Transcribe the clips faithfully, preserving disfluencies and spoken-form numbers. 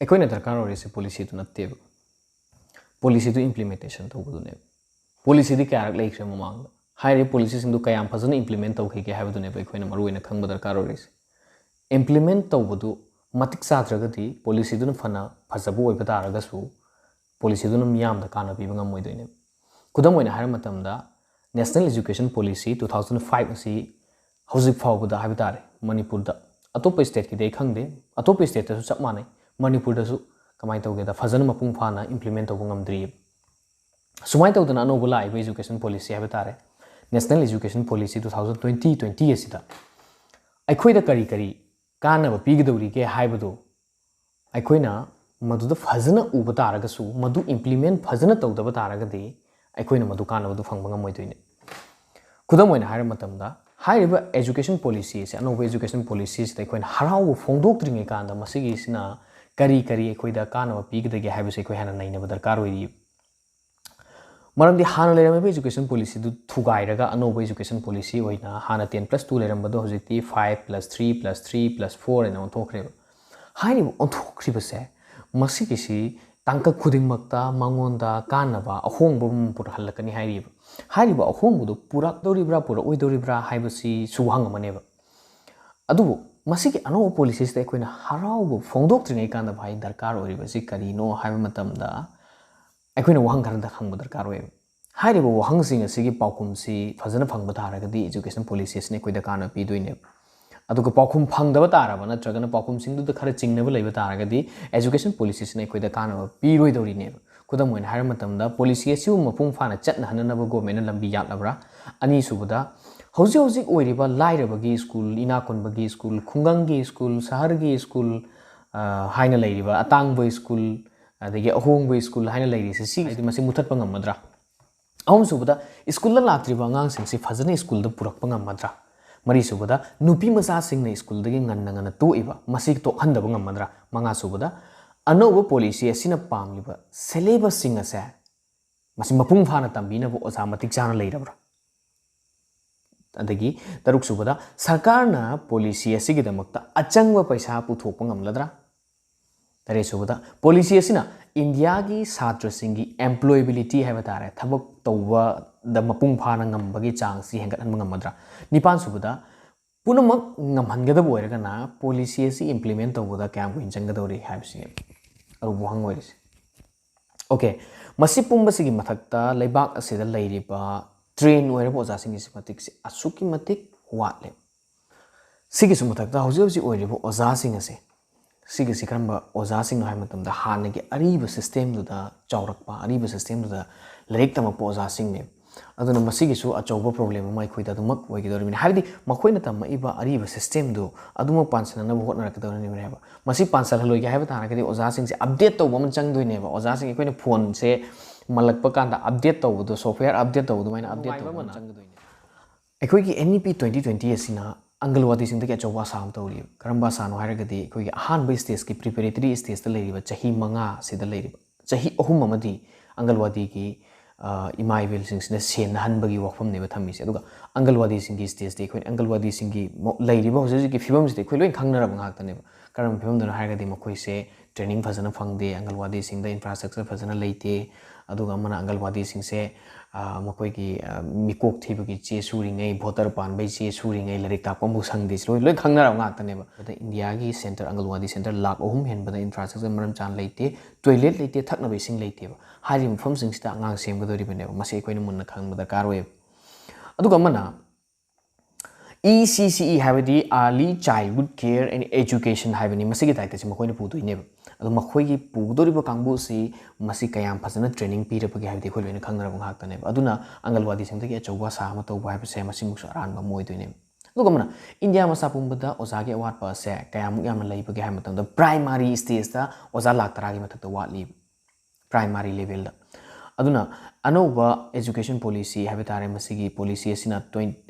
ꯑꯩꯈꯣꯏꯅ ꯗꯔꯀꯥꯔ ꯑꯣꯏꯔꯤꯁꯦ ꯄꯣꯂꯤꯁꯤꯗꯨ ꯅꯠꯇꯦꯕ, ꯄꯣꯂꯤꯁꯤꯗꯨ ꯏꯝꯄ꯭ꯂꯤꯃꯦꯟꯇꯦꯁꯟ ꯇꯧꯕꯗꯨꯅꯦꯕ꯫ ꯄꯣꯂꯤꯁꯤꯗꯤ ꯀꯌꯥꯔꯛ ꯂꯩꯈ꯭ꯔꯦ ꯃꯃꯥꯡꯗ? ꯍꯥꯏꯔꯤꯕ ꯄꯣꯂꯤꯁꯤꯁꯤꯡꯗꯨ ꯀꯌꯥꯝ ꯐꯖꯅ ꯏꯝꯄ꯭ꯂꯤꯃꯦꯟ ꯇꯧꯈꯤꯒꯦ ꯍꯥꯏꯕꯗꯨꯅꯦꯕ ꯑꯩꯈꯣꯏꯅ ꯃꯔꯨ ꯑꯣꯏꯅ ꯈꯪꯕ ꯗꯔꯀꯥꯔ ꯑꯣꯏꯔꯤꯁꯦ꯫ ꯏꯝꯄ꯭ꯂꯤꯃꯦꯟ ꯇꯧꯕꯗꯨ ꯃꯇꯤꯛ ꯆꯥꯗ꯭ꯔꯒꯗꯤ ꯄꯣꯂꯤꯁꯤꯗꯨꯅ ꯐꯅ ꯐꯖꯕ ꯑꯣꯏꯕ ꯇꯥꯔꯒꯁꯨ ꯄꯣꯂꯤꯁꯤꯗꯨꯅ ꯃꯤꯌꯥꯝꯗ ꯀꯥꯟꯅꯕ ꯄꯤꯕ ꯉꯝꯃꯣꯏꯗꯣꯏꯅꯦꯕ꯫ ꯈꯨꯗꯝ ꯑꯣꯏꯅ ꯍꯥꯏꯔ ꯃꯇꯝꯗ, National Education Policy two thousand five ꯑꯁꯤ ꯍꯧꯖꯤꯛ ꯐꯥꯎꯕꯗ ꯍꯥꯏꯕ ꯇꯥꯔꯦ, ꯃꯅꯤꯄꯨꯔꯗ, ꯑꯇꯣꯞꯄ ꯁ꯭ꯇꯦꯠꯀꯤꯗꯤ ꯑꯩ ꯈꯪꯗꯦ, ꯑꯇꯣꯞꯄ ꯁ꯭ꯇꯦꯠꯇꯁꯨ ꯆꯞ ꯃꯥꯟꯅꯩ, ꯃꯅꯤꯄꯨꯔꯗꯁꯨ ꯀꯃꯥꯏꯅ ꯇꯧꯒꯦꯗ, ꯐꯖꯅ ꯃꯄꯨꯡ ꯐꯥꯅ ꯏꯝꯄ꯭ꯂꯤꯃꯦꯟ ꯇꯧꯕ ꯉꯝꯗ꯭ꯔꯤꯑꯕ꯫ ꯁꯨꯃꯥꯏꯅ ꯇꯧꯗꯅ ꯑꯅꯧꯕ ꯂꯥꯛꯏꯕ ꯑꯦꯖꯨꯀꯦꯁꯟ ꯄꯣꯂꯤꯁꯤ ꯍꯥꯏꯕ ꯇꯥꯔꯦ, National Education Policy two thousand twenty twenty ꯑꯁꯤꯗ ꯑꯩꯈꯣꯏꯗ ꯀꯔꯤ ꯀꯔꯤ ꯀꯥꯟꯅꯕ ꯄꯤꯒꯗꯧꯔꯤꯒꯦ ꯍꯥꯏꯕꯗꯨ ꯑꯩꯈꯣꯏꯅ ꯃꯗꯨꯗ ꯐꯖꯅ ꯎꯕ ꯇꯥꯔꯒꯁꯨ, ꯃꯗꯨ ꯏꯝꯄ꯭ꯂꯤꯃꯦꯟ ꯐꯖꯅ ꯇꯧꯗꯕ ꯇꯥꯔꯒꯗꯤ ꯑꯩꯈꯣꯏꯅ ꯃꯗꯨ ꯀꯥꯟꯅꯕꯗꯨ ꯐꯪꯕ ꯉꯝꯃꯣꯏꯗꯣꯏꯅꯤ꯫ ꯈꯨꯗꯝ ꯑꯣꯏꯅ ꯍꯥꯏꯔ ꯃꯇꯝꯗ, ꯍꯥꯏꯔꯤꯕ ꯑꯦꯖꯨꯀꯦꯁꯟ ꯄꯣꯂꯤꯁꯤ ꯑꯁꯤ, ꯑꯅꯧꯕ ꯑꯦꯖꯨꯀꯦꯁꯟ ꯄꯣꯂꯤꯁꯤꯁꯤꯗ ꯑꯩꯈꯣꯏꯅ ꯍꯔꯥꯎꯕ ꯐꯣꯡꯗꯣꯛꯇ꯭ꯔꯤꯉꯩ ꯀꯥꯟꯗ ꯃꯁꯤꯒꯤꯁꯤꯅ ꯀꯔꯤ ꯀꯔꯤ ꯑꯩꯈꯣꯏꯗ ꯀꯥꯟꯅꯕ ꯄꯤꯒꯗꯒꯦ ꯍꯥꯏꯕꯁꯤ ꯑꯩꯈꯣꯏ ꯍꯥꯟꯅ ꯅꯩꯅꯕ ꯗꯔꯀꯥꯔ ꯑꯣꯏꯔꯤ꯫ ꯃꯔꯝꯗꯤ ꯍꯥꯟꯅ ꯂꯩꯔꯝꯃꯤꯕ ꯑꯦꯖꯨꯀꯦꯁꯟ ꯄꯣꯂꯤꯁꯤꯗꯨ ꯊꯨꯒꯥꯏꯔꯒ ꯑꯅꯧꯕ ꯑꯦꯖꯨꯀꯦꯁꯟ ꯄꯣꯂꯤꯁꯤ ꯑꯣꯏꯅ, ꯍꯥꯟꯅ ten plus two ꯂꯩꯔꯝꯕꯗꯣ ꯍꯧꯖꯤꯛꯇꯤ five plus three plus three plus four ꯍꯥꯏꯅ ꯑꯣꯟꯊꯣꯛꯈ꯭ꯔꯦꯕ꯫ ꯍꯥꯏꯔꯤꯕ ꯑꯣꯟꯊꯣꯛꯈ꯭ꯔꯤꯕꯁꯦ, ꯃꯁꯤꯒꯤꯁꯤ ꯇꯥꯡꯀꯛ ꯈꯨꯗꯤꯡꯃꯛꯇ ꯃꯉꯣꯟꯗ ꯀꯥꯟꯅꯕ ꯑꯍꯣꯡꯕ ꯑꯃ ꯄꯨꯔꯛꯍꯜꯂꯛꯀꯅꯤ ꯍꯥꯏꯔꯤꯕ꯫ ꯍꯥꯏꯔꯤꯕ ꯑꯍꯣꯡꯕꯗꯨ ꯄꯨꯔꯛꯇꯧꯔꯤꯕ꯭ꯔꯥ ꯄꯨꯔꯛꯑꯣꯏꯗꯧꯔꯤꯕ꯭ꯔꯥ ꯍꯥꯏꯕꯁꯤꯁꯨ ꯍꯪꯉꯝꯃꯅꯦꯕ꯫ ꯑꯗꯨꯕꯨ ꯃꯁꯤꯒꯤ ꯑꯅꯧꯕ ꯄꯣꯂꯤꯁꯤꯁꯤꯗ ꯑꯩꯈꯣꯏꯅ ꯍꯔꯥꯎꯕ ꯐꯣꯡꯗꯣꯛꯇ꯭ꯔꯤꯉꯩ ꯀꯥꯟꯗ ꯚꯥꯏ, ꯗꯔꯀꯥꯔ ꯑꯣꯏꯔꯤꯕꯁꯤ ꯀꯔꯤꯅꯣ ꯍꯥꯏꯕ ꯃꯇꯝꯗ ꯑꯩꯈꯣꯏꯅ ꯋꯥꯍꯪ ꯈꯔꯗ ꯈꯪꯕ ꯗꯔꯀꯥꯔ ꯑꯣꯏꯌꯦꯕ꯫ ꯍꯥꯏꯔꯤꯕ ꯋꯥꯍꯪꯁꯤꯡ ꯑꯁꯤꯒꯤ ꯄꯥꯎꯈꯨꯝꯁꯤ ꯐꯖꯅ ꯐꯪꯕ ꯇꯥꯔꯒꯗꯤ ꯑꯦꯖꯨꯀꯦꯁꯟ ꯄꯣꯂꯤꯁꯤ ꯑꯁꯤꯅ ꯑꯩꯈꯣꯏꯗ ꯀꯥꯟꯅꯕ ꯄꯤꯗꯣꯏꯅꯦꯕ꯫ ꯑꯗꯨꯒ ꯄꯥꯎꯈꯨꯝ ꯐꯪꯗꯕ ꯇꯥꯔꯕ ꯅꯠꯇ꯭ꯔꯒꯅ ꯄꯥꯎꯈꯨꯝꯁꯤꯡꯗꯨꯗ ꯈꯔ ꯆꯤꯡꯅꯕ ꯂꯩꯕ ꯇꯥꯔꯒꯗꯤ ꯑꯦꯖꯨꯀꯦꯁꯟ ꯄꯣꯂꯤꯁꯤꯁꯤꯅ ꯑꯩꯈꯣꯏꯗ ꯀꯥꯟꯅꯕ ꯄꯤꯔꯣꯏꯗꯧꯔꯤꯅꯦꯕ꯫ ꯈꯨꯗꯝ ꯑꯣꯏꯅ ꯍꯥꯏꯔ ꯃꯇꯝꯗ, ꯄꯣꯂꯤꯁꯤ ꯑꯁꯤꯕꯨ ꯃꯄꯨꯡ ꯐꯥꯅ ꯆꯠꯅꯍꯟꯅꯅꯕ ꯒꯣꯔꯃꯦꯟꯅ ꯂꯝꯕꯤ ꯌꯥꯠꯂꯕ꯭ꯔꯥ? ꯑꯅꯤꯁꯨꯕꯗ, ꯍꯧꯖꯤꯛ ꯍꯧꯖꯤꯛ ꯑꯣꯏꯔꯤꯕ ꯂꯥꯏꯔꯕꯒꯤ ꯁ꯭ꯀꯨꯜ, ꯏꯅꯥꯛ ꯈꯨꯟꯕꯒꯤ ꯁ꯭ꯀꯨꯜ, ꯈꯨꯡꯒꯪꯒꯤ ꯁ꯭ꯀꯨꯜ, ꯁꯍꯔꯒꯤ ꯁ꯭ꯀꯨꯜ, ꯑ, ꯍꯥꯏꯅ ꯂꯩꯔꯤꯕ, ꯑꯇꯥꯡꯕ ꯁ꯭ꯀꯨꯜ, ꯑꯗꯒꯤ ꯑꯍꯣꯡꯕ ꯁ꯭ꯀꯨꯜ ꯍꯥꯏꯅ ꯂꯩꯔꯤꯁꯦ, ꯁꯤ ꯍꯥꯏꯗꯤ ꯃꯁꯤ ꯃꯨꯊꯠꯄ ꯉꯝꯃꯗ꯭ꯔꯥ? ꯑꯍꯨꯝꯁꯨꯕꯗ, ꯁ꯭ꯀꯨꯜꯗ ꯂꯥꯛꯇ꯭ꯔꯤꯕ ꯑꯉꯥꯡꯁꯤꯡꯁꯤ ꯐꯖꯅ ꯁ꯭ꯀꯨꯜꯗ ꯄꯨꯔꯛꯄ ꯉꯝꯃꯗ꯭ꯔꯥ? ꯃꯔꯤꯁꯨꯕꯗ, ꯅꯨꯄꯤ ꯃꯆꯥꯁꯤꯡꯅ ꯁ꯭ꯀꯨꯜꯗꯒꯤ ꯉꯟꯅ ꯉꯟꯅ ꯇꯣꯛꯏꯕ, ꯃꯁꯤ ꯇꯣꯛꯍꯟꯗꯕ ꯉꯝꯃꯗ꯭ꯔꯥ? ꯃꯉꯥꯁꯨꯕꯗ, ꯑꯅꯧꯕ ꯄꯣꯂꯤꯁꯤ ꯑꯁꯤꯅ ꯄꯥꯝꯂꯤꯕ ꯁꯦꯂꯦꯕꯁꯁꯤꯡ ꯑꯁꯦ ꯃꯁꯤ ꯃꯄꯨꯡ ꯐꯥꯅ ꯇꯝꯕꯤꯅꯕ ꯑꯣꯖꯥ ꯃꯇꯤꯛ ꯆꯥꯅ ꯂꯩꯔꯕ꯭ꯔꯥ? ꯑꯗꯒꯤ ꯇꯔꯨꯛꯁꯨꯕꯗ, ꯁꯔꯀꯥꯔꯅ ꯄꯣꯂꯤꯁꯤ ꯑꯁꯤꯒꯤꯗꯃꯛꯇ ꯑꯆꯪꯕ ꯄꯩꯁꯥ ꯄꯨꯊꯣꯛꯄ ꯉꯝꯂꯗ꯭ꯔꯥ? ꯇꯔꯦꯠꯁꯨꯕꯗ, ꯄꯣꯂꯤꯁꯤ ꯑꯁꯤꯅ ꯏꯟꯗꯤꯌꯥꯒꯤ ꯁꯥꯇ꯭ꯔꯁꯤꯡꯒꯤ employability ꯍꯥꯏꯕ ꯇꯥꯔꯦ, ꯊꯕꯛ ꯇꯧꯕꯗ ꯃꯄꯨꯡ ꯐꯥꯅ ꯉꯝꯕꯒꯤ ꯆꯥꯡꯁꯤ ꯍꯦꯟꯒꯠꯍꯟꯕ ꯉꯝꯃꯗ꯭ꯔꯥ? ꯅꯤꯄꯥꯟꯁꯨꯕꯗ, ꯄꯨꯝꯅꯃꯛ ꯉꯝꯍꯟꯒꯗꯕ ꯑꯣꯏꯔꯒꯅ ꯄꯣꯂꯤꯁꯤ ꯑꯁꯤ implement ꯇꯧꯕꯗ ꯀꯌꯥꯝ ꯀꯨꯏꯅ ꯆꯪꯒꯗꯧꯔꯤ ꯍꯥꯏꯕꯁꯤꯅꯤ ꯑꯔꯨꯕ ꯋꯥꯍꯪ ꯑꯣꯏꯔꯤꯁꯦ꯫ ꯑꯣꯀꯦ, ꯃꯁꯤ ꯄꯨꯝꯕꯁꯤꯒꯤ ꯃꯊꯛꯇ ꯂꯩꯕꯥꯛ ꯑꯁꯤꯗ ꯂꯩꯔꯤꯕ train ꯑꯣꯏꯔꯕ ꯑꯣꯖꯥꯁꯤꯡꯒꯤꯁꯤ ꯃꯇꯤꯛꯁꯤ ꯑꯁꯨꯛꯀꯤ ꯃꯇꯤꯛ ꯋꯥꯠꯂꯦ꯫ ꯁꯤꯒꯤꯁꯨ ꯃꯊꯛꯇ ꯍꯧꯖꯤꯛ ꯍꯧꯖꯤꯛ ꯑꯣꯏꯔꯤꯕ ꯑꯣꯖꯥꯁꯤꯡ ꯑꯁꯦ, ꯁꯤꯒꯤꯁꯤ ꯀꯔꯝꯕ ꯑꯣꯖꯥꯁꯤꯡꯅꯣ ꯍꯥꯏꯕ ꯃꯇꯝꯗ ꯍꯥꯟꯅꯒꯤ ꯑꯔꯤꯕ systemꯗꯨꯗ ꯆꯥꯎꯔꯛꯄ, ꯑꯔꯤꯕ systemꯗꯨꯗ ꯂꯥꯏꯔꯤꯛ ꯇꯝꯃꯛꯄ ꯑꯣꯖꯥꯁꯤꯡꯅꯦ꯫ ꯑꯗꯨꯅ ꯃꯁꯤꯒꯤꯁꯨ ꯑꯆꯧꯕ problem ꯑꯃ ꯑꯩꯈꯣꯏꯗ ꯑꯗꯨꯃꯛ ꯑꯣꯏꯒꯗꯧꯔꯤꯕꯅꯤ꯫ ꯍꯥꯏꯕꯗꯤ ꯃꯈꯣꯏꯅ ꯇꯝꯃꯛꯏꯕ ꯑꯔꯤꯕ systemꯗꯨ ꯑꯗꯨꯃꯛ ꯄꯥꯟꯁꯤꯟꯅꯅꯕ ꯍꯣꯠꯅꯔꯛꯀꯗꯧꯔꯤꯕꯅꯦꯕ꯫ ꯃꯁꯤ ꯄꯥꯟꯁꯤꯜꯍꯜꯂꯣꯏꯒꯦ ꯍꯥꯏꯕ ꯇꯥꯔꯒꯗꯤ ꯑꯣꯖꯥꯁꯤꯡꯁꯦ update ꯇꯧꯕ ꯑꯃ ꯆꯪꯗꯣꯏꯅꯦꯕ꯫ ꯑꯣꯖꯥꯁꯤꯡ ꯑꯩꯈꯣꯏꯅ phoneꯁꯦ ꯃꯜꯂꯛꯄ ꯀꯥꯟꯗ update ꯇꯧꯕꯗꯣ, software update ꯇꯧꯕ ꯑꯗꯨꯃꯥꯏꯅ update ꯇꯧꯕ ꯑꯃ ꯆꯪꯒꯗꯣꯏꯅꯦ꯫ ꯑꯩꯈꯣꯏꯒꯤ NEP twenty twenty ꯑꯁꯤꯅ ꯑꯪꯒꯜꯋꯥꯗꯤꯁꯤꯡꯗꯒꯤ ꯑꯆꯧꯕ ꯑꯁꯥ ꯑꯃ ꯇꯧꯔꯤ꯫ ꯀꯔꯝꯕ ꯑꯁꯥꯅꯣ ꯍꯥꯏꯔꯒꯗꯤ ꯑꯩꯈꯣꯏꯒꯤ ꯑꯍꯥꯟꯕ stageꯀꯤ preparatory stageꯇ ꯂꯩꯔꯤꯕ ꯆꯍꯤ ꯃꯉꯥ ꯑꯁꯤꯗ ꯂꯩꯔꯤꯕ ꯆꯍꯤ ꯑꯍꯨꯝ ꯑꯃꯗꯤ ꯑꯪꯒꯜꯋꯥꯗꯤꯒꯤ, ꯑ, ꯏꯃꯥ ꯏꯕꯦꯜꯁꯤꯡꯁꯤꯅ ꯁꯦꯟꯅꯍꯟꯕꯒꯤ ꯋꯥꯐꯝꯅꯦꯕ ꯊꯝꯃꯤꯁꯦ꯫ ꯑꯗꯨꯒ ꯑꯪꯒꯜꯋꯥꯗꯤꯁꯤꯡꯒꯤ stageꯇꯤ ꯑꯩꯈꯣꯏꯅ ꯑꯪꯒꯜꯋꯥꯗꯤꯁꯤꯡꯒꯤ ꯃꯣ-, ꯂꯩꯔꯤꯕ ꯍꯧꯖꯤꯛ ꯍꯧꯖꯤꯛꯀꯤ ꯐꯤꯕꯝꯁꯤꯗꯤ ꯑꯩꯈꯣꯏ ꯂꯣꯏ ꯈꯪꯅꯔꯕ ꯉꯥꯛꯇꯅꯦꯕ꯫ ꯀꯔꯝꯕ ꯐꯤꯕꯝꯗꯅꯣ ꯍꯥꯏꯔꯒꯗꯤ ꯃꯈꯣꯏꯁꯦ training ꯐꯖꯅ ꯐꯪꯗꯦ, ꯑꯪꯒꯜꯋꯥꯗꯤꯁꯤꯡꯗ infrastructure ꯐꯖꯅ ꯂꯩꯇꯦ, ꯑꯗꯨꯒ ꯑꯃꯅ ꯑꯪꯒꯜꯋꯥꯗꯤꯁꯤꯡꯁꯦ, ꯑ, ꯃꯈꯣꯏꯒꯤ, ꯑ, ꯃꯤꯀꯣꯛ ꯊꯤꯕꯒꯤ ꯆꯦ ꯁꯨꯔꯤꯉꯩ, voter ꯄꯥꯟꯕꯒꯤ ꯆꯦ ꯁꯨꯔꯤꯉꯩ, ꯂꯥꯏꯔꯤꯛ ꯇꯥꯛꯄ ꯑꯃꯐꯥꯎ ꯁꯪꯗꯦ, ꯁꯤ ꯂꯣꯏ, ꯂꯣꯏ ꯈꯪꯅꯔꯕ ꯉꯥꯛꯇꯅꯦꯕ꯫ ꯑꯗ ꯏꯟꯗꯤꯌꯥꯒꯤ centre, ꯑꯪꯒꯜꯋꯥꯗꯤ centre ꯂꯥꯈ ꯑꯍꯨꯝ ꯍꯦꯟꯕꯗ infrastructure ꯃꯔꯝ ꯆꯥꯅ ꯂꯩꯇꯦ, toilet ꯂꯩꯇꯦ, ꯊꯛꯅꯕ ꯏꯁꯤꯡ ꯂꯩꯇꯦꯕ꯫ ꯍꯥꯏꯔꯤꯕ ꯃꯐꯝꯁꯤꯡꯁꯤꯗ ꯑꯉꯥꯡ ꯁꯦꯝꯒꯗꯧꯔꯤꯕꯅꯦꯕ꯫ ꯃꯁꯤ ꯑꯩꯈꯣꯏꯅ ꯃꯨꯟꯅ ꯈꯪꯕ ꯗꯔꯀꯥꯔ ꯑꯣꯏꯌꯦꯕ꯫ ꯑꯗꯨꯒ ꯑꯃꯅ ECCE ꯍꯥꯏꯕꯗꯤ Early Childhood Care and Education ꯍꯥꯏꯕꯅꯤ꯫ ꯃꯁꯤꯒꯤ ꯗꯥꯏꯇꯁꯤ ꯃꯈꯣꯏꯅ ꯄꯨꯗꯣꯏꯅꯦꯕ꯫ ꯑꯗꯣ ꯃꯈꯣꯏꯒꯤ ꯄꯨꯒꯗꯧꯔꯤꯕ ꯀꯥꯡꯕꯨꯁꯤ ꯃꯁꯤ ꯀꯌꯥꯝ ꯐꯖꯅ training ꯄꯤꯔꯕꯒꯦ ꯍꯥꯏꯕꯗꯤ ꯑꯩꯈꯣꯏ ꯂꯣꯏꯅ ꯈꯪꯅꯔꯕ ꯉꯥꯛꯇꯅꯦꯕ꯫ ꯑꯗꯨꯅ ꯑꯪꯒꯜꯋꯥꯗꯤꯁꯤꯡꯗꯒꯤ ꯑꯆꯧꯕ ꯑꯁꯥ ꯑꯃ ꯇꯧꯕ ꯍꯥꯏꯕꯁꯦ ꯃꯁꯤꯃꯨꯛꯁꯨ ꯑꯔꯥꯟꯕ ꯑꯃ ꯑꯣꯏꯗꯣꯏꯅꯦꯕ꯫ ꯑꯗꯨꯒ ꯑꯃꯅ ꯏꯟꯗꯤꯌꯥ ꯃꯆꯥ ꯄꯨꯝꯕꯗ ꯑꯣꯖꯥꯒꯤ ꯑꯋꯥꯠꯄ ꯑꯁꯦ ꯀꯌꯥꯃꯨꯛ ꯌꯥꯝꯅ ꯂꯩꯕꯒꯦ ꯍꯥꯏꯕ ꯃꯇꯝꯗ primary stageꯇ ꯑꯣꯖꯥ ꯂꯥꯈ ꯇꯔꯥꯒꯤ ꯃꯊꯛꯇ ꯋꯥꯠꯂꯤꯕ꯫ Primary levelꯗ꯫ ꯑꯗꯨꯅ ꯑꯅꯧꯕ education policy ꯍꯥꯏꯕ ꯇꯥꯔꯦ, ꯃꯁꯤꯒꯤ policy ꯑꯁꯤꯅ twenty,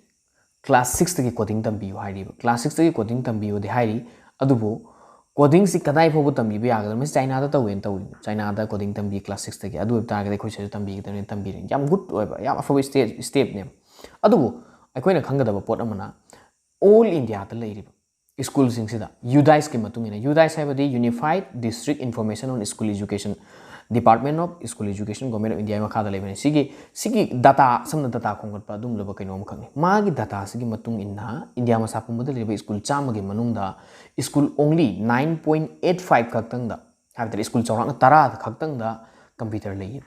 class sixꯇꯒꯤ coding ꯇꯝꯕꯤꯌꯨ ꯍꯥꯏꯔꯤꯕ꯫ Class sixꯇꯒꯤ coding ꯇꯝꯕꯤꯌꯨꯗꯤ ꯍꯥꯏꯔꯤ, ꯑꯗꯨꯕꯨ codingꯁꯤ ꯀꯗꯥꯏ ꯐꯥꯎꯕ ꯇꯝꯕꯤꯕ ꯌꯥꯒꯗꯕ? ꯃꯁꯤ ꯆꯥꯏꯅꯥꯗ ꯇꯧꯋꯦꯅ ꯇꯧꯔꯤꯅꯤ꯫ ꯆꯥꯏꯅꯥꯗ coding ꯇꯝꯕꯤ class sixꯇꯒꯤ꯫ ꯑꯗꯨ ꯑꯣꯏꯕ ꯇꯥꯔꯒꯗꯤ ꯑꯩꯈꯣꯏ ꯁꯤꯗꯁꯨ ꯇꯝꯕꯤꯒꯗꯕꯅꯤ, ꯇꯝꯕꯤꯔꯦ꯫ ꯌꯥꯝ good ꯑꯣꯏꯕ, ꯌꯥꯝ ꯑꯐꯕ step, stepꯅꯦꯕ꯫ ꯑꯗꯨꯕꯨ ꯑꯩꯈꯣꯏꯅ ꯈꯪꯒꯗꯕ ꯄꯣꯠ ꯑꯃꯅ, all Indiaꯗ ꯂꯩꯔꯤꯕ ꯁ꯭ꯀꯨꯜꯁꯤꯡꯁꯤꯗ UDISꯀꯤ ꯃꯇꯨꯡ ꯏꯟꯅ, UDIS ꯍꯥꯏꯕꯗꯤ Unified District Information on School Education, Department of School Education, Government of Indiaꯒꯤ ꯃꯈꯥꯗ ꯂꯩꯕꯅꯤ꯫ ꯁꯤꯒꯤ ꯁꯤꯒꯤ ꯗꯇꯥ, ꯁꯝꯅ ꯗꯇꯥ ꯈꯣꯝꯒꯠꯄ ꯑꯗꯨꯒꯨꯝꯂꯕ ꯀꯩꯅꯣ ꯑꯃꯈꯛꯅꯤ꯫ ꯃꯥꯒꯤ ꯗꯇꯥꯁꯤꯒꯤ ꯃꯇꯨꯡ ꯏꯟꯅ ꯏꯟꯗꯤꯌꯥ ꯃꯁꯥ ꯄꯨꯝꯕꯗ ꯂꯩꯔꯤꯕ ꯁ꯭ꯀꯨꯜ ꯆꯥꯝꯃꯒꯤ ꯃꯅꯨꯡꯗ school only nine point eight five ꯈꯛꯇꯪꯗ, ꯍꯥꯏꯕꯗꯤ ꯁ꯭ꯀꯨꯜ ꯆꯥꯎꯔꯥꯛꯅ ꯇꯔꯥ ꯈꯛꯇꯪꯗ ꯀꯝꯄ꯭ꯌꯨꯇꯔ ꯂꯩꯌꯦ꯫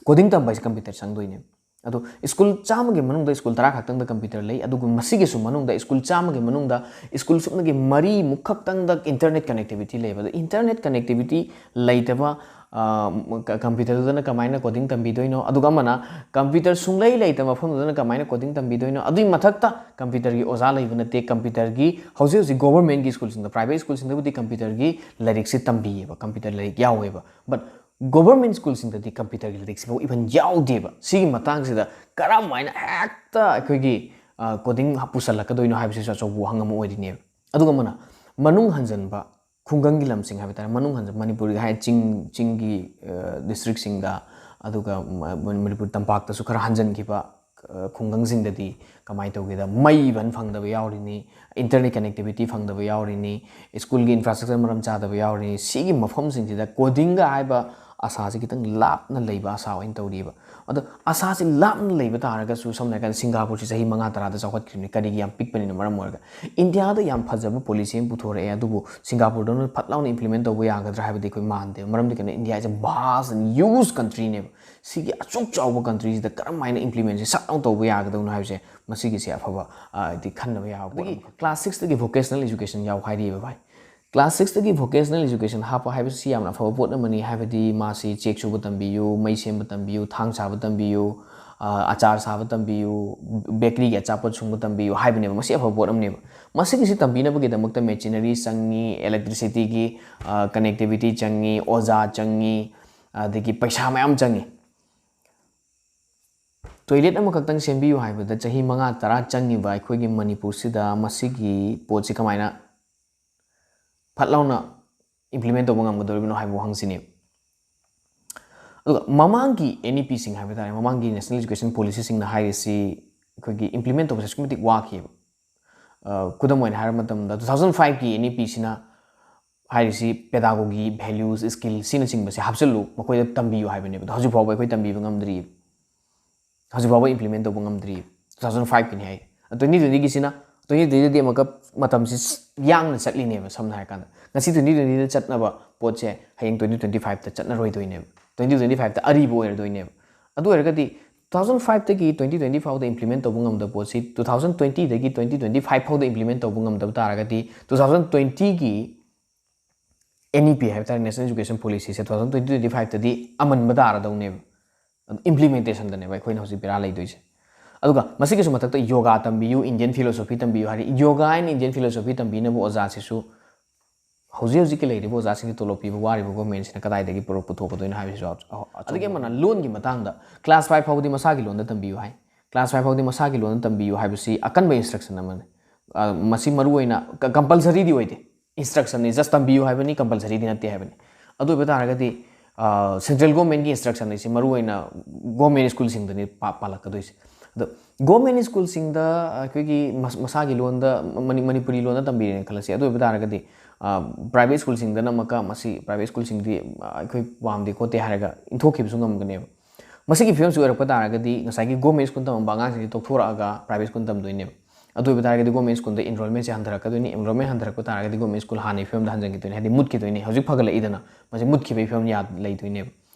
ꯀꯣꯗꯤꯡ ꯇꯝꯕ ꯍꯥꯏꯁꯦ ꯀꯝꯄ꯭ꯌꯨꯇꯔ ꯆꯪꯗꯣꯏꯅꯦ꯫ ꯑꯗꯣ ꯁ꯭ꯀꯨꯜ ꯆꯥꯝꯃꯒꯤ ꯃꯅꯨꯡꯗ ꯁ꯭ꯀꯨꯜ ꯇꯔꯥ ꯈꯛꯇꯪꯗ ꯀꯝꯄ꯭ꯌꯨꯇꯔ ꯂꯩ꯫ ꯑꯗꯨꯒ ꯃꯁꯤꯒꯤꯁꯨ ꯃꯅꯨꯡꯗ ꯁ꯭ꯀꯨꯜ ꯆꯥꯝꯃꯒꯤ ꯃꯅꯨꯡꯗ ꯁ꯭ꯀꯨꯜ ꯁꯨꯞꯅꯒꯤ ꯃꯔꯤꯃꯨꯛ ꯈꯛꯇꯪꯗ internet connectivity ꯂꯩꯕ꯫ ꯑꯗꯣ internet connectivity ꯂꯩꯇꯕ, ꯑ, ꯀ-, ꯀꯝꯄ꯭ꯌꯨꯇꯔꯗꯨꯗꯅ ꯀꯃꯥꯏꯅ ꯀꯣꯗꯤꯡ ꯇꯝꯕꯤꯗꯣꯏꯅꯣ? ꯑꯗꯨꯒ ꯑꯃꯅ ꯀꯝꯄ꯭ꯌꯨꯇꯔ ꯁꯨꯡꯂꯩ ꯂꯩꯇꯕ ꯃꯐꯝꯗꯨꯗꯅ ꯀꯃꯥꯏꯅ ꯀꯣꯗꯤꯡ ꯇꯝꯕꯤꯗꯣꯏꯅꯣ? ꯑꯗꯨꯒꯤ ꯃꯊꯛꯇ ꯀꯝꯄ꯭ꯌꯨꯇꯔꯒꯤ ꯑꯣꯖꯥ ꯂꯩꯕ ꯅꯠꯇꯦ꯫ ꯀꯝꯄ꯭ꯌꯨꯇꯔꯒꯤ ꯍꯧꯖꯤꯛ ꯍꯧꯖꯤꯛ ꯒꯣꯕꯔꯃꯦꯟꯒꯤ ꯁ꯭ꯀꯨꯜꯁꯤꯡꯗ, ꯄ꯭ꯔꯥꯏꯚꯦꯠ ꯁ꯭ꯀꯨꯜꯁꯤꯡꯗꯕꯨꯗꯤ ꯀꯝꯄ꯭ꯌꯨꯇꯔꯒꯤ ꯂꯥꯏꯔꯤꯛꯁꯤ ꯇꯝꯕꯤꯌꯦꯕ, ꯀꯝꯄ꯭ꯌꯨꯇꯔ ꯂꯥꯏꯔꯤꯛ ꯌꯥꯎꯋꯦꯕ꯫ But ꯒꯣꯕꯔꯃꯦꯟ ꯁ꯭ꯀꯨꯜꯁꯤꯡꯗꯗꯤ ꯀꯝꯄ꯭ꯌꯨꯇꯔꯒꯤ ꯂꯥꯏꯔꯤꯛꯁꯤꯐꯥꯎ even ꯌꯥꯎꯗꯦꯕ꯫ ꯁꯤꯒꯤ ꯃꯇꯥꯡꯁꯤꯗ ꯀꯔꯝ ꯍꯥꯏꯅ ꯍꯦꯛꯇ ꯑꯩꯈꯣꯏꯒꯤ, ꯑ, ꯀꯣꯗꯤꯡ ꯄꯨꯁꯜꯂꯛꯀꯗꯣꯏꯅꯣ ꯍꯥꯏꯕꯁꯤꯁꯨ ꯑꯆꯧꯕ ꯋꯥꯍꯪ ꯑꯃ ꯑꯣꯏꯔꯤꯅꯦꯕ꯫ ꯑꯗꯨꯒ ꯑꯃꯅ ꯃꯅꯨꯡ ꯍꯟꯖꯟꯕ ꯈꯨꯡꯒꯪꯒꯤ ꯂꯝꯁꯤꯡ ꯍꯥꯏꯕ ꯇꯥꯔꯦ, ꯃꯅꯨꯡ ꯍꯟꯖꯟ-, ꯃꯅꯤꯄꯨꯔꯒꯤ ꯍꯥꯏ ꯆꯤꯡ, ꯆꯤꯡꯒꯤ, ꯑ, ꯗꯤꯁꯇ꯭ꯔꯤꯛꯁꯤꯡꯗ, ꯑꯗꯨꯒ ꯃ-, ꯃꯅꯤꯄꯨꯔ ꯇꯝꯄꯥꯛꯇꯁꯨ ꯈꯔ ꯍꯟꯖꯟꯈꯤꯕ, ꯑ, ꯈꯨꯡꯒꯪꯁꯤꯡꯗꯗꯤ ꯀꯃꯥꯏꯅ ꯇꯧꯒꯦꯗ, ꯃꯩ even ꯐꯪꯗꯕ ꯌꯥꯎꯔꯤꯅꯤ, internet connectivity ꯐꯪꯗꯕ ꯌꯥꯎꯔꯤꯅꯤ, ꯁ꯭ꯀꯨꯜꯒꯤ infrastructure ꯃꯔꯝ ꯆꯥꯗꯕ ꯌꯥꯎꯔꯤꯅꯤ꯫ ꯁꯤꯒꯤ ꯃꯐꯝꯁꯤꯡꯁꯤꯗ ꯀꯣꯗꯤꯡꯒ ꯍꯥꯏꯕ ꯑꯁꯥꯁꯤ ꯈꯤꯇꯪ ꯂꯥꯞꯅ ꯂꯩꯕ ꯑꯁꯥ ꯑꯣꯏꯅ ꯇꯧꯔꯤꯕ꯫ ꯑꯗꯣ ꯑꯁꯥꯁꯤ ꯂꯥꯞꯅ ꯂꯩꯕ ꯇꯥꯔꯒꯁꯨ, ꯁꯝꯅ ꯍꯥꯏꯔꯀꯥꯟꯗ ꯁꯤꯡꯒꯥꯄꯨꯔꯁꯤ ꯆꯍꯤ ꯃꯉꯥ ꯇꯔꯥꯗ ꯆꯥꯎꯈꯠꯈ꯭ꯔꯤꯕꯅꯤ꯫ ꯀꯔꯤꯒꯤ? ꯌꯥꯝ ꯄꯤꯛꯄꯅꯤꯅ ꯃꯔꯝ ꯑꯣꯏꯔꯒ꯫ ꯏꯟꯗꯤꯌꯥꯗ ꯌꯥꯝ ꯐꯖꯕ policy ꯑꯃ ꯄꯨꯊꯣꯔꯛꯑꯦ, ꯑꯗꯨꯕꯨ ꯁꯤꯡꯒꯥꯄꯨꯔꯗꯧꯅ ꯐꯠ ꯂꯥꯎꯅ implement ꯇꯧꯕ ꯌꯥꯒꯗ꯭ꯔꯥ ꯍꯥꯏꯕꯗꯤ ꯑꯩꯈꯣꯏ ꯃꯥꯟꯗꯦ꯫ ꯃꯔꯝꯗꯤ ꯀꯩꯅꯣ, India is a vast and huge countryꯅꯦꯕ꯫ ꯁꯤꯒꯤ ꯑꯁꯨꯛ ꯆꯥꯎꯕ countryꯁꯤꯗ ꯀꯔꯝ ꯍꯥꯏꯅ implementꯁꯦ ꯁꯠ ꯂꯥꯎ ꯇꯧꯕ ꯌꯥꯒꯗꯧꯅꯣ ꯍꯥꯏꯕꯁꯦ, ꯃꯁꯤꯒꯤꯁꯦ ꯑꯐꯕ, ꯑ, ꯍꯥꯏꯗꯤ ꯈꯟꯅꯕ ꯌꯥꯕ ꯄꯣꯠ ꯑꯗꯒꯤ ꯑꯃꯈꯛ꯫ Class sixꯇꯒꯤ vocational education ꯌꯥꯎ ꯍꯥꯏꯔꯤꯕ ꯚꯥꯏ꯫ Class sixꯇꯒꯤ vocational education ꯍꯥꯞꯄ ꯍꯥꯏꯕꯁꯤ ꯌꯥꯝꯅ ꯑꯐꯕ ꯄꯣꯠ ꯑꯃꯅꯤ, ꯍꯥꯏꯕꯗꯤ ꯃꯥꯁꯤ ꯆꯦꯛ ꯁꯨꯕ ꯇꯝꯕꯤꯌꯨ, ꯃꯩ ꯁꯦꯝꯕ ꯇꯝꯕꯤꯌꯨ, ꯊꯥꯡ ꯁꯥꯕ ꯇꯝꯕꯤꯌꯨ, ꯑ, ꯑꯆꯥꯔ ꯁꯥꯕ ꯇꯝꯕꯤꯌꯨ, bakeryꯒꯤ ꯑꯆꯥꯄꯣꯠ ꯁꯨꯡꯕ ꯇꯝꯕꯤꯌꯨ ꯍꯥꯏꯕꯅꯦꯕ꯫ ꯃꯁꯤ ꯑꯐꯕ ꯄꯣꯠ ꯑꯃꯅꯦꯕ꯫ ꯃꯁꯤꯒꯤꯁꯤ ꯇꯝꯕꯤꯅꯕꯒꯤꯗꯃꯛꯇ machinery ꯆꯪꯉꯤ, electricityꯒꯤ, ꯑ, connectivity ꯆꯪꯉꯤ, ꯑꯣꯖꯥ ꯆꯪꯉꯤ, ꯑꯗꯒꯤ ꯄꯩꯁꯥ ꯃꯌꯥꯝ ꯆꯪꯉꯤ꯫ Toilet ꯑꯃꯈꯛꯇꯪ ꯁꯦꯝꯕꯤꯌꯨ ꯍꯥꯏꯕꯗ ꯆꯍꯤ ꯃꯉꯥ ꯇꯔꯥ ꯆꯪꯉꯤꯕ ꯑꯩꯈꯣꯏꯒꯤ ꯃꯅꯤꯄꯨꯔꯁꯤꯗ ꯃꯁꯤꯒꯤ ꯄꯣꯠꯁꯤ ꯀꯃꯥꯏꯅ ꯐꯠ ꯂꯥꯎꯅ implement ꯇꯧꯕ ꯉꯝꯒꯗꯧꯔꯤꯕꯅꯣ ꯍꯥꯏꯕ ꯋꯥꯍꯪꯁꯤꯅꯤ꯫ ꯑꯗꯨꯒ ꯃꯃꯥꯡꯒꯤ NEPꯁꯤꯡ ꯍꯥꯏꯕ ꯇꯥꯔꯦ, ꯃꯃꯥꯡꯒꯤ National Education Policyꯁꯤꯡꯅ ꯍꯥꯏꯔꯤꯁꯤ ꯑꯩꯈꯣꯏꯒꯤ implement ꯇꯧꯕꯁꯦ ꯑꯁꯨꯛꯀꯤ ꯃꯇꯤꯛ ꯋꯥꯈꯤꯑꯕ꯫ ꯈꯨꯗꯝ ꯑꯣꯏꯅ ꯍꯥꯏꯔꯕ ꯃꯇꯝꯗ, two thousand five ꯀꯤ N E P ꯁꯤꯅ ꯍꯥꯏꯔꯤꯁꯤ pedagogy, values, skill ꯁꯤꯅꯆꯤꯡꯕꯁꯦ ꯍꯥꯞꯆꯤꯜꯂꯨ, ꯃꯈꯣꯏꯗ ꯇꯝꯕꯤꯌꯨ ꯍꯥꯏꯕꯅꯦꯕ꯫ ꯑꯗꯣ ꯍꯧꯖꯤꯛ ꯐꯥꯎꯕ ꯑꯩꯈꯣꯏ ꯇꯝꯕꯤꯕ ꯉꯝꯗ꯭ꯔꯤꯕ꯫ ꯍꯧꯖꯤꯛ ꯐꯥꯎꯕ implement ꯇꯧꯕ ꯉꯝꯗ꯭ꯔꯤꯕ꯫ Two thousand five ꯀꯤꯅꯤ ꯍꯥꯏ꯫ Twenty twenty ꯒꯤꯁꯤꯅ, twenty twenty ꯗꯗꯤ ꯑꯃꯨꯛꯀ ꯃꯇꯝꯁꯤ ꯌꯥꯡꯅ ꯆꯠꯂꯤꯅꯦꯕ꯫ ꯁꯝꯅ ꯍꯥꯏꯔꯀꯥꯟꯗ, ꯉꯁꯤ twenty twenty ꯗ ꯆꯠꯅꯕ ꯄꯣꯠꯁꯦ ꯍꯌꯦꯡ twenty twenty five ꯇ ꯆꯠꯅꯔꯣꯏꯗꯣꯏꯅꯦꯕ꯫ Twenty twenty five ꯇ ꯑꯔꯤꯕ ꯑꯣꯏꯔꯗꯣꯏꯅꯦꯕ꯫ ꯑꯗꯨ ꯑꯣꯏꯔꯒꯗꯤ two thousand five ꯇꯒꯤ twenty twenty ꯐꯥꯎꯗ implement ꯇꯧꯕ ꯉꯝꯗꯕ ꯄꯣꯠꯁꯤ two thousand twenty ꯗꯒꯤ twenty twenty five ꯐꯥꯎꯗ implement ꯇꯧꯕ ꯉꯝꯗꯕ ꯇꯥꯔꯒꯗꯤ, two thousand twenty ꯒꯤ N E P ꯍꯥꯏꯕ ꯇꯥꯔꯦ, National Education Policy ꯁꯦ two thousand twenty twenty five ꯇꯗꯤ ꯑꯃꯟꯕ ꯇꯥꯔꯗꯧꯅꯦꯕ꯫ Implementation ꯗꯅꯦꯕ ꯑꯩꯈꯣꯏꯅ ꯍꯧꯖꯤꯛ ꯕꯦꯔꯥ ꯂꯩꯗꯣꯏꯁꯦ꯫ ꯑꯗꯨꯒ ꯃꯁꯤꯒꯤꯁꯨ ꯃꯊꯛꯇ yoga ꯇꯝꯕꯤꯌꯨ, Indian philosophy ꯇꯝꯕꯤꯌꯨ ꯍꯥꯏꯔꯤ꯫ Yoga and Indian philosophy ꯇꯝꯕꯤꯅꯕ ꯑꯣꯖꯥꯁꯤꯁꯨ ꯍꯧꯖꯤꯛ ꯍꯧꯖꯤꯛꯀꯤ ꯂꯩꯔꯤꯕ ꯑꯣꯖꯥꯁꯤꯡꯒꯤ ꯇꯣꯂꯣꯞ ꯄꯤꯕ ꯋꯥꯔꯤꯕ government ꯁꯤꯅ ꯀꯗꯥꯏꯗꯒꯤ ꯄꯨꯔꯛ-, ꯄꯨꯊꯣꯛꯀꯗꯣꯏꯅꯣ ꯍꯥꯏꯕꯁꯤꯁꯨ ꯑꯆꯧ-, ꯑꯆꯧꯕ ꯑꯗꯒꯤ ꯑꯃꯅ ꯂꯣꯟꯒꯤ ꯃꯇꯥꯡꯗ, class five ꯐꯥꯎꯗꯤ ꯃꯁꯥꯒꯤ ꯂꯣꯟꯗ ꯇꯝꯕꯤꯌꯨ ꯍꯥꯏ꯫ Class five ꯐꯥꯎꯗꯤ ꯃꯁꯥꯒꯤ ꯂꯣꯟꯗ ꯇꯝꯕꯤꯌꯨ ꯍꯥꯏꯕꯁꯤ ꯑꯀꯟꯕ instruction ꯑꯃꯅꯤ꯫ ꯑ, ꯃꯁꯤ ꯃꯔꯨꯑꯣꯏꯅ ꯀ-, compulsory ꯗꯤ ꯑꯣꯏꯗꯦ꯫ Instruction ꯅꯤ, just ꯇꯝꯕꯤꯌꯨ ꯍꯥꯏꯕꯅꯤ, compulsory ꯗꯤ ꯅꯠꯇꯦ ꯍꯥꯏꯕꯅꯤ꯫ ꯑꯗꯨ ꯑꯣꯏꯕ ꯇꯥꯔꯒꯗꯤ, ꯑ, central government ꯀꯤ instruction ꯑꯁꯤ ꯃꯔꯨꯑꯣꯏꯅ government school ꯁꯤꯡꯗꯅꯤ ꯄꯥ-, ꯄꯥꯜꯂꯛꯀꯗꯣꯏꯁꯦ꯫ ꯑꯗꯣ government school ꯁꯤꯡꯗ ꯑꯩꯈꯣꯏꯒꯤ ꯃꯁ-, ꯃꯁꯥꯒꯤ ꯂꯣꯟꯗ, ꯃꯅꯤ-, ꯃꯅꯤꯄꯨꯔꯤ ꯂꯣꯟꯗ ꯇꯝꯕꯤꯔꯦꯅ ꯈꯜꯂꯁꯤ꯫ ꯑꯗꯨ ꯑꯣꯏꯕ ꯇꯥꯔꯒꯗꯤ, ꯑ, private school ꯁꯤꯡꯗꯅ ꯑꯃꯨꯛꯀ ꯃꯁꯤ private school ꯁꯤꯡꯗꯤ, ꯑ, ꯑꯩꯈꯣꯏ ꯄꯥꯝꯗꯦ ꯈꯣꯠꯇꯦ ꯍꯥꯏꯔꯒ ꯏꯟꯊꯣꯛꯈꯤꯕꯁꯨ ꯉꯝꯒꯅꯦꯕ꯫ ꯃꯁꯤꯒꯤ ꯐꯤꯕꯝꯁꯤ ꯑꯣꯏꯔꯛꯄ ꯇꯥꯔꯒꯗꯤ ꯉꯁꯥꯏꯒꯤ government school ꯇꯝꯃꯝꯕ ꯑꯉꯥꯡꯁꯤꯡꯁꯤ ꯇꯣꯛꯊꯣꯔꯛꯑꯒ private school ꯇꯝꯗꯣꯏꯅꯦꯕ꯫ ꯑꯗꯨ ꯑꯣꯏꯕ ꯇꯥꯔꯒꯗꯤ government school ꯗ enrollment ꯁꯦ ꯍꯟꯊꯔꯛꯀꯗꯣꯏꯅꯤ꯫ Enrollment ꯍꯟꯊꯔꯛꯄ ꯇꯥꯔꯒꯗꯤ government school ꯍꯥꯟꯅꯒꯤ ꯐꯤꯕꯝꯗ ꯍꯟꯖꯤꯟꯈꯤꯗꯣꯏꯅꯤ꯫ ꯍꯥꯏꯗꯤ ꯃꯨꯠꯈꯤꯗꯣꯏꯅꯤ꯫ ꯍꯧꯖꯤꯛ ꯐꯒꯠꯂꯛꯏꯗꯅ, ꯃꯁꯤ ꯃꯨꯠꯈꯤꯕꯒꯤ ꯐꯤꯕꯝ ꯌꯥ-, ꯂꯩꯗꯣꯏꯅꯦꯕ꯫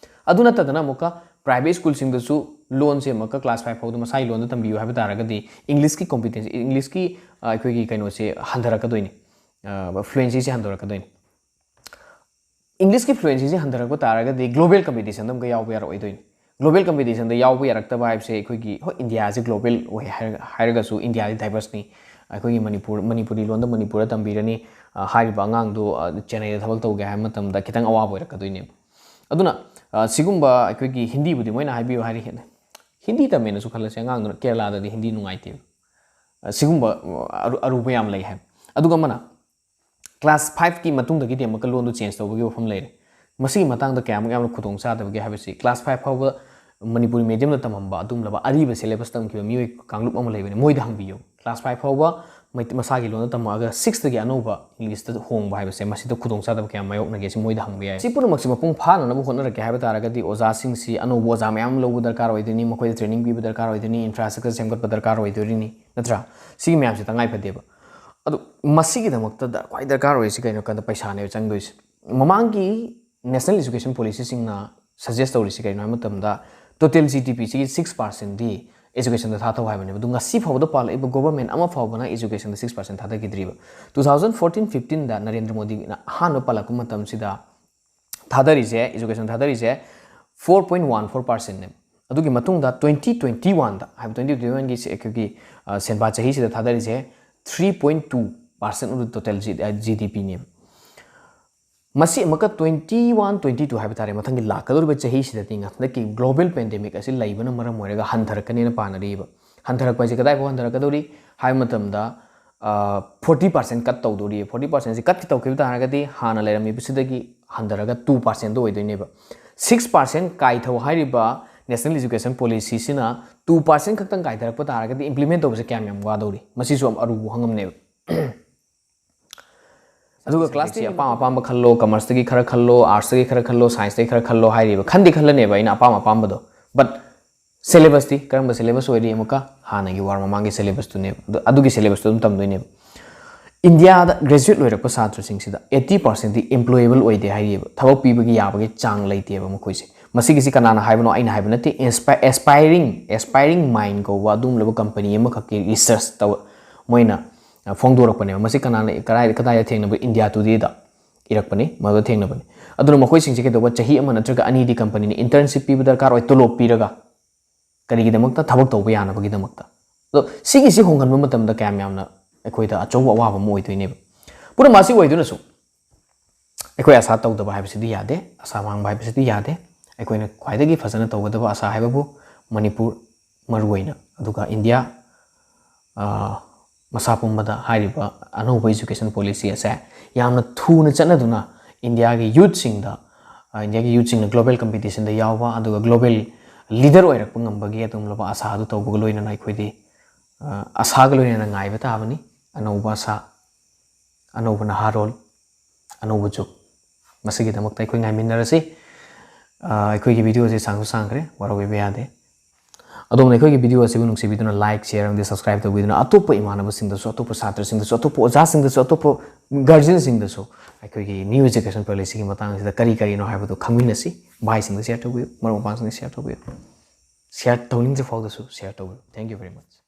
ꯑꯗꯨ ꯅꯠꯇꯗꯅ ꯑꯃꯨꯛꯀ private school ꯁꯤꯡꯗꯁꯨ ꯂꯣꯟꯁꯦ ꯑꯃꯨꯛꯀ class five ꯐꯥꯎꯗ ꯃꯁꯥꯒꯤ ꯂꯣꯟꯗ ꯇꯝꯕꯤꯌꯨ ꯍꯥꯏꯕ ꯇꯥꯔꯒꯗꯤ English ꯀꯤ competence, English ꯀꯤ, ꯑ, ꯑꯩꯈꯣꯏꯒꯤ ꯀꯩꯅꯣꯁꯦ ꯍꯟꯊꯔꯛꯀꯗꯣꯏꯅꯤ꯫ ꯑ, fluency ꯁꯦ ꯍꯟꯊꯔꯛꯀꯗꯣꯏꯅꯤ꯫ English ꯀꯤ fluency ꯁꯦ ꯍꯟꯊꯔꯛꯄ ꯇꯥꯔꯒꯗꯤ global competition ꯗ ꯑꯃꯨꯛꯀ ꯌꯥꯎꯕ ꯌꯥꯔꯛꯑꯣꯏꯗꯣꯏꯅꯤ꯫ Global competition ꯗ ꯌꯥꯎꯕ ꯌꯥꯔꯛꯇꯕ ꯍꯥꯏꯕꯁꯦ ꯑꯩꯈꯣꯏꯒꯤ, ꯍꯣꯏ, ꯏꯟꯗꯤꯌꯥꯁꯦ global ꯑꯣꯏ ꯍꯥꯏꯔ-, ꯍꯥꯏꯔꯒꯁꯨ ꯏꯟꯗꯤꯌꯥꯗꯤ diverse ꯅꯤ꯫ ꯑꯩꯈꯣꯏꯒꯤ ꯃꯅꯤꯄꯨꯔ, ꯃꯅꯤꯄꯨꯔꯤ ꯂꯣꯟꯗ ꯃꯅꯤꯄꯨꯔꯗ ꯇꯝꯕꯤꯔꯅꯤ, ꯑ, ꯍꯥꯏꯔꯤꯕ ꯑꯉꯥꯡꯗꯣ, ꯑ, ꯆꯦꯟꯅꯥꯏꯗ ꯊꯕꯛ ꯇꯧꯒꯦ ꯍꯥꯏꯕ ꯃꯇꯝꯗ ꯈꯤꯇꯪ ꯑꯋꯥꯕ ꯑꯣꯏꯔꯛꯀꯗꯣꯏꯅꯦꯕ꯫ ꯑꯗꯨꯅ, ꯑ, ꯁꯤꯒꯨꯝꯕ ꯑꯩꯈꯣꯏꯒꯤ ꯍꯤꯟꯗꯤꯕꯨꯗꯤ ꯃꯣꯏꯅ ꯍꯥꯏꯕꯤꯌꯨ ꯍꯥꯏꯔꯤ, ꯍꯤꯟꯗꯤ ꯇꯝꯃꯦꯅꯁꯨ ꯈꯜꯂꯁꯦ, ꯑꯉꯥꯡꯗꯨꯅ ꯀꯦꯔꯂꯥꯗꯗꯤ ꯍꯤꯟꯗꯤ ꯅꯨꯡꯉꯥꯏꯇꯦꯕ꯫ ꯑ, ꯁꯤꯒꯨꯝꯕ, ꯑ, ꯑꯔꯨ-, ꯑꯔꯨꯕ ꯌꯥꯝ ꯂꯩ ꯍꯥꯏꯕ꯫ ꯑꯗꯨꯒ ꯑꯃꯅ, class five ꯀꯤ ꯃꯇꯨꯡꯗꯒꯤꯗꯤ ꯑꯃꯨꯛꯀ ꯂꯣꯟꯗꯨ change ꯇꯧꯕꯒꯤ ꯋꯥꯐꯝ ꯂꯩꯔꯦ꯫ ꯃꯁꯤꯒꯤ ꯃꯇꯥꯡꯗ ꯀꯌꯥꯃꯨꯛ ꯌꯥꯝꯅ ꯈꯨꯗꯣꯡ ꯆꯥꯗꯕꯒꯦ ꯍꯥꯏꯕꯁꯤ, class five ꯐꯥꯎꯕ ꯃꯅꯤꯄꯨꯔꯤ medium ꯗ ꯇꯝꯃꯝꯕ ꯑꯗꯨꯒꯨꯝꯂꯕ ꯑꯔꯤꯕ syllabus ꯇꯝꯈꯤꯕ ꯃꯤꯑꯣꯏ ꯀꯥꯡꯂꯨꯞ ꯑꯃ ꯂꯩꯕꯅꯤ, ꯃꯣꯏꯗ ꯍꯪꯕꯤꯌꯨ꯫ Class five ꯐꯥꯎꯕ ꯃꯩꯇꯩ ꯃꯁꯥꯒꯤ ꯂꯣꯟꯗ ꯇꯝꯃꯛꯑꯒ ꯁꯤꯛꯁꯇꯒꯤ ꯑꯅꯧꯕ ꯏꯪꯂꯤꯁꯇ ꯍꯣꯡꯕ ꯍꯥꯏꯕꯁꯦ, ꯃꯁꯤꯗ ꯈꯨꯗꯣꯡꯆꯥꯗꯕ ꯀꯌꯥ ꯃꯥꯌꯣꯛꯅꯒꯦ ꯁꯤ ꯃꯣꯏꯗ ꯍꯪꯕ ꯌꯥꯏ꯫ ꯁꯤ ꯄꯨꯝꯅꯃꯛꯁꯤ ꯃꯄꯨꯡ ꯐꯥꯅꯅꯕ ꯍꯣꯠꯅꯔꯛꯀꯦ ꯍꯥꯏꯕ ꯇꯥꯔꯒꯗꯤ ꯑꯣꯖꯥꯁꯤꯡꯁꯤ ꯑꯅꯧꯕ ꯑꯣꯖꯥ ꯃꯌꯥꯝ ꯑꯃ ꯂꯧꯕ ꯗꯔꯀꯥꯔ ꯑꯣꯏꯗꯣꯏꯅꯤ, ꯃꯈꯣꯏꯗ ꯇ꯭ꯔꯦꯅꯤꯡ ꯄꯤꯕ ꯗꯔꯀꯥꯔ ꯑꯣꯏꯗꯣꯏꯅꯤ, ꯏꯟꯐ꯭ꯔꯥꯁ꯭ꯇ꯭ꯔꯛꯆꯔ ꯁꯦꯝꯒꯠꯄ ꯗꯔꯀꯥꯔ ꯑꯣꯏꯗꯣꯏꯔꯤꯅꯤ, ꯅꯠꯇ꯭ꯔꯥ? ꯁꯤꯒꯤ ꯃꯌꯥꯝꯁꯤ ꯇꯉꯥꯏ ꯐꯗꯦꯕ꯫ ꯑꯗꯨ ꯃꯁꯤꯒꯤꯗꯃꯛꯇꯗ ꯈ꯭ꯋꯥꯏ ꯗꯔꯀꯥꯔ ꯑꯣꯏꯔꯤꯁꯤ ꯀꯩꯅꯣ ꯀꯥꯟꯗ ꯄꯩꯁꯥꯅꯦꯕ ꯆꯪꯗꯣꯏꯁꯦ꯫ ꯃꯃꯥꯡꯒꯤ ꯅꯦꯁꯅꯦꯜ ꯏꯖꯨꯀꯦꯁꯟ ꯄꯣꯂꯤꯁꯤꯁꯤꯡꯅ ꯁꯖꯦꯁ ꯇꯧꯔꯤꯁꯤ ꯀꯩꯅꯣ ꯍꯥꯏꯕ ꯃꯇꯝꯗ, ꯇꯣꯇꯦꯜ ꯖꯤ ꯗꯤ ꯄꯤꯁꯤꯒꯤ ꯁꯤꯛꯁ ꯄꯥꯔꯁꯦꯟꯗꯤ ꯏꯖꯨꯀꯦꯁꯟꯗ ꯊꯥꯊꯧ ꯍꯥꯏꯕꯅꯦꯕ꯫ ꯑꯗꯨ ꯉꯁꯤ ꯐꯥꯎꯕꯗ ꯄꯥꯜꯂꯛꯏꯕ ꯒꯣꯕꯔꯃꯦꯟ ꯑꯃ ꯐꯥꯎꯕꯅ ꯏꯖꯨꯀꯦꯁꯟꯗ ꯁꯤꯛꯁ ꯄꯥꯔꯁꯦꯟ ꯊꯥꯗꯈꯤꯗ꯭ꯔꯤꯕ꯫ ꯇꯨ ꯊꯥꯎꯖꯟ ꯐꯣꯔꯇꯤꯟ ꯐꯤꯐꯇꯤꯟꯗ ꯅꯔꯦꯟꯗ꯭ꯔ ꯃꯣꯗꯤꯅ ꯑꯍꯥꯟꯕ ꯄꯥꯜꯂꯛꯄ ꯃꯇꯝꯁꯤꯗ ꯊꯥꯗꯔꯤꯁꯦ, ꯏꯖꯨꯀꯦꯁꯟ ꯊꯥꯗꯔꯤꯁꯦ ꯐꯣꯔ ꯄꯣꯏꯟ ꯋꯥꯟ ꯐꯣꯔ ꯄꯥꯔꯁꯦꯟꯅꯦꯕ꯫ ꯑꯗꯨꯒꯤ ꯃꯇꯨꯡꯗ ꯇ꯭ꯋꯦꯟꯇꯤ ꯇ꯭ꯋꯦꯟꯇꯤ ꯋꯥꯟꯗ ꯍꯥꯏꯕ, ꯇ꯭ꯋꯦꯟꯇꯤ ꯇ꯭ꯋꯦꯟꯇꯤ ꯋꯥꯟꯒꯤ ꯑꯩꯈꯣꯏꯒꯤ, ꯑ, ꯁꯦꯟꯄꯥ ꯆꯍꯤꯁꯤꯗ ꯊꯥꯗꯔꯤꯁꯦ three point two percent of total G D ꯄꯤꯅꯦꯕ꯫ ꯃꯁꯤ ꯑꯃꯨꯛꯀ ꯇ꯭ꯋꯦꯟꯇꯤ ꯋꯥꯟ ꯇ꯭ꯋꯦꯟꯇꯤ ꯇꯨ ꯍꯥꯏꯕ ꯇꯥꯔꯦ, ꯃꯊꯪꯒꯤ ꯂꯥꯛꯀꯗꯧꯔꯤꯕ ꯆꯍꯤꯁꯤꯗꯗꯤ ꯍꯟꯗꯛꯀꯤ ꯒ꯭ꯂꯣꯕꯦꯜ ꯄꯦꯟꯗꯦꯃꯤꯛ ꯑꯁꯤ ꯂꯩꯕꯅ ꯃꯔꯝ ꯑꯣꯏꯔꯒ ꯍꯟꯊꯔꯛꯀꯅꯤꯅ ꯄꯥꯅꯔꯤꯕ꯫ ꯍꯟꯊꯔꯛꯄ ꯍꯥꯏꯁꯦ ꯀꯗꯥꯏꯐꯥꯎ ꯍꯟꯊꯔꯛꯀꯗꯧꯔꯤ ꯍꯥꯏꯕ ꯃꯇꯝꯗ, ꯐꯣꯔꯇꯤ ꯄꯥꯔꯁꯦꯟ ꯀꯠ ꯇꯧꯗꯣꯔꯤ꯫ ꯐꯣꯔꯇꯤ ꯄꯥꯔꯁꯦꯟꯁꯤ ꯀꯠ ꯇꯧꯈꯤꯕ ꯇꯥꯔꯒꯗꯤ ꯍꯥꯟꯅ ꯂꯩꯔꯝꯃꯤꯕꯁꯤꯗꯒꯤ ꯍꯟꯊꯔꯒ ꯇꯨ ꯄꯥꯔꯁꯦꯟꯗ ꯑꯣꯏꯗꯣꯏꯅꯦꯕ꯫ ꯁꯤꯛꯁ ꯄꯥꯔꯁꯦꯟ ꯀꯥꯏꯊꯧ ꯍꯥꯏꯔꯤꯕ ꯅꯦꯁꯅꯦꯜ ꯏꯖꯨꯀꯦꯁꯟ ꯄꯣꯂꯤꯁꯤꯁꯤꯅ ꯇꯨ ꯄꯥꯔꯁꯦꯟ ꯈꯛꯇꯪ ꯀꯥꯏꯊꯔꯛꯄ ꯇꯥꯔꯒꯗꯤ ꯏꯝꯄ꯭ꯂꯤꯃꯦꯟ ꯇꯧꯕꯁꯦ ꯀꯌꯥꯝ ꯌꯥꯝ ꯋꯥꯗꯧꯔꯤ? ꯃꯁꯤꯁꯨ ꯌꯥꯝ ꯑꯔꯨꯕ ꯋꯥꯍꯪ ꯑꯃꯅꯦꯕ꯫ ꯑꯗꯨꯒ ꯀ꯭ꯂꯥꯁ ꯇꯦꯟ ꯑꯄꯥꯝ ꯑꯄꯥꯝꯕ ꯈꯜꯂꯣ, ꯀꯃꯔꯁꯇꯒꯤ ꯈꯔ ꯈꯜꯂꯣ, ꯑꯥꯔꯠꯁꯇꯒꯤ ꯈꯔ ꯈꯜꯂꯣ, ꯁꯥꯏꯟꯁꯇꯒꯤ ꯈꯔ ꯈꯜꯂꯣ ꯍꯥꯏꯔꯤꯕ, ꯈꯟꯗꯤ ꯈꯜꯂꯅꯦꯕ ꯑꯩꯅ ꯑꯄꯥꯝ ꯑꯄꯥꯝꯕꯗꯣ, ꯕꯠ ꯁꯦꯂꯦꯕꯁꯇꯤ ꯀꯔꯝꯕ ꯁꯦꯂꯦꯕꯁ ꯑꯣꯏꯔꯤ? ꯑꯃꯨꯛꯀ ꯍꯥꯟꯅꯒꯤ ꯋꯥꯔ ꯃꯃꯥꯡꯒꯤ ꯁꯦꯂꯦꯕꯁꯇꯨꯅꯦꯕ, ꯑꯗꯨ, ꯑꯗꯨꯒꯤ ꯁꯦꯂꯦꯕꯁꯇꯨ ꯑꯗꯨꯝ ꯇꯝꯗꯣꯏꯅꯦꯕ꯫ ꯏꯟꯗꯤꯌꯥꯗ ꯒ꯭ꯔꯦꯖꯨꯋꯦꯠ ꯂꯣꯏꯔꯛꯄ ꯁꯥꯇ꯭ꯔꯁꯤꯡꯁꯤꯗ ꯑꯩꯠꯇꯤ ꯄꯥꯔꯁꯦꯟꯗꯤ ꯑꯦꯝꯄ꯭ꯂꯣꯌꯦꯕꯜ ꯑꯣꯏꯗꯦ ꯍꯥꯏꯔꯤꯕ, ꯊꯕꯛ ꯄꯤꯕꯒꯤ ꯌꯥꯕꯒꯤ ꯆꯥꯡ ꯂꯩꯇꯦꯕ ꯃꯈꯣꯏꯁꯦ꯫ ꯃꯁꯤꯒꯤꯁꯤ ꯀꯅꯥꯅ ꯍꯥꯏꯕꯅꯣ? ꯑꯩꯅ ꯍꯥꯏꯕ ꯅꯠꯇꯦ, ꯑꯦꯁꯄꯥꯏꯔꯤꯡ, ꯑꯦꯁꯄꯥꯏꯔꯤꯡ ꯃꯥꯏꯟ ꯀꯧꯕ ꯑꯗꯨꯒꯨꯝꯂꯕ ꯀꯝꯄꯅꯤ ꯑꯃꯈꯛꯀꯤ ꯔꯤꯁꯔꯁ ꯇꯧ, ꯃꯣꯏꯅ ꯐꯣꯡꯗꯣꯔꯛꯄꯅꯦꯕ꯫ ꯃꯁꯤ ꯀꯅꯥꯅ, ꯀꯗꯥꯏ, ꯀꯗꯥꯏꯗ ꯊꯦꯡꯅꯕ? ꯏꯟꯗꯤꯌꯥ ꯇꯨꯗꯦꯗ ꯏꯔꯛꯄꯅꯤ, ꯃꯗꯨꯗ ꯊꯦꯡꯅꯕꯅꯤ꯫ ꯑꯗꯨꯅ ꯃꯈꯣꯏꯁꯤꯡꯁꯦ ꯀꯩꯗꯧꯕ, ꯆꯍꯤ ꯑꯃ ꯅꯠꯇ꯭ꯔꯒ ꯑꯅꯤꯗꯤ ꯀꯝꯄꯅꯤꯅ ꯏꯟꯇꯔꯟꯁꯤꯞ ꯄꯤꯕ ꯗꯔꯀꯥꯔ ꯑꯣꯏ, ꯇꯣꯂꯣꯞ ꯄꯤꯔꯒ꯫ ꯀꯔꯤꯒꯤꯗꯃꯛꯇ? ꯊꯕꯛ ꯇꯧꯕ ꯌꯥꯅꯕꯒꯤꯗꯃꯛꯇ꯫ ꯑꯗꯣ ꯁꯤꯒꯤꯁꯤ ꯍꯣꯡꯍꯟꯕ ꯃꯇꯝꯗ ꯀꯌꯥꯝ ꯌꯥꯝꯅ ꯑꯩꯈꯣꯏꯗ ꯑꯆꯧꯕ ꯑꯋꯥꯕ ꯑꯃ ꯑꯣꯏꯗꯣꯏꯅꯦꯕ꯫ ꯄꯨꯝꯅꯃꯛ ꯑꯁꯤ ꯑꯣꯏꯗꯨꯅꯁꯨ ꯑꯩꯈꯣꯏ ꯑꯁꯥ ꯇꯧꯗꯕ ꯍꯥꯏꯕꯁꯤꯗꯤ ꯌꯥꯗꯦ, ꯑꯁꯥ ꯃꯥꯡꯕ ꯍꯥꯏꯕꯁꯤꯗꯤ ꯌꯥꯗꯦ꯫ ꯑꯩꯈꯣꯏꯅ ꯈ꯭ꯋꯥꯏꯗꯒꯤ ꯐꯖꯅ ꯇꯧꯒꯗꯕ ꯑꯁꯥ ꯍꯥꯏꯕꯕꯨ ꯃꯅꯤꯄꯨꯔ ꯃꯔꯨꯑꯣꯏꯅ, ꯑꯗꯨꯒ ꯏꯟꯗꯤꯌꯥ, ꯑ, ꯃꯁꯥ ꯄꯨꯝꯕꯗ ꯍꯥꯏꯔꯤꯕ ꯑꯅꯧꯕ ꯏꯖꯨꯀꯦꯁꯟ ꯄꯣꯂꯤꯁꯤ ꯑꯁꯦ ꯌꯥꯝꯅ ꯊꯨꯅ ꯆꯠꯅꯗꯨꯅ ꯏꯟꯗꯤꯌꯥꯒꯤ ꯌꯨꯠꯁꯤꯡꯗ, ꯑ, ꯏꯟꯗꯤꯌꯥꯒꯤ ꯌꯨꯠꯁꯤꯡꯅ ꯒ꯭ꯂꯣꯕꯦꯜ ꯀꯝꯄꯤꯇꯤꯁꯟꯗ ꯌꯥꯎꯕ, ꯑꯗꯨꯒ ꯒ꯭ꯂꯣꯕꯦꯜ ꯂꯤꯗꯔ ꯑꯣꯏꯔꯛꯄ ꯉꯝꯕꯒꯤ ꯑꯗꯨꯒꯨꯝꯂꯕ ꯑꯁꯥ ꯑꯗꯨ ꯇꯧꯕꯒ ꯂꯣꯏꯅꯅ ꯑꯩꯈꯣꯏꯗꯤ, ꯑ, ꯑꯁꯥꯒ ꯂꯣꯏꯅꯅ ꯉꯥꯏꯕ ꯇꯥꯕꯅꯤ꯫ ꯑꯅꯧꯕ ꯑꯁꯥ, ꯑꯅꯧꯕ ꯅꯍꯥꯔꯣꯜ, ꯑꯅꯧꯕ ꯖꯨꯒ꯫ ꯃꯁꯤꯒꯤꯗꯃꯛꯇ ꯑꯩꯈꯣꯏ ꯉꯥꯏꯃꯤꯟꯅꯔꯁꯤ꯫ ꯑ, ꯑꯩꯈꯣꯏꯒꯤ ꯚꯤꯗꯤꯑꯣꯁꯦ ꯁꯥꯡꯁꯨ ꯁꯥꯡꯈ꯭ꯔꯦ, ꯋꯥꯔꯧꯕꯤꯕ ꯌꯥꯗꯦ꯫ ꯑꯗꯣꯝꯅ ꯑꯩꯈꯣꯏꯒꯤ ꯚꯤꯗꯤꯑꯣ ꯑꯁꯤꯕꯨ ꯅꯨꯡꯁꯤꯕꯤꯗꯨꯅ like, share ꯑꯃꯗꯤ subscribe ꯇꯧꯕꯤꯗꯨꯅ ꯑꯇꯣꯞꯄ ꯏꯃꯥꯟꯅꯕꯁꯤꯡꯗꯁꯨ, ꯑꯇꯣꯞꯄ ꯁꯥꯇ꯭ꯔꯁꯤꯡꯗꯁꯨ, ꯑꯇꯣꯞꯄ ꯑꯣꯖꯥꯁꯤꯡꯗꯁꯨ, ꯑꯇꯣꯞꯄ guardianꯁꯤꯡꯗꯁꯨ ꯑꯩꯈꯣꯏꯒꯤ new education policyꯒꯤ ꯃꯇꯥꯡꯁꯤꯗ ꯀꯔꯤ ꯀꯔꯤꯅꯣ ꯍꯥꯏꯕꯗꯨ ꯈꯪꯃꯤꯟꯅꯁꯤ꯫ ꯚꯥꯏꯁꯤꯡꯗ share ꯇꯧꯕꯤꯌꯨ, ꯃꯔꯨꯞ ꯃꯄꯥꯡꯁꯤꯡꯗ share ꯇꯧꯕꯤꯌꯨ꯫ Share ꯇꯧꯅꯤꯡꯗ꯭ꯔꯤ ꯐꯥꯎꯗꯁꯨ share ꯇꯧꯕꯤꯌꯨ꯫ Thank you very much꯫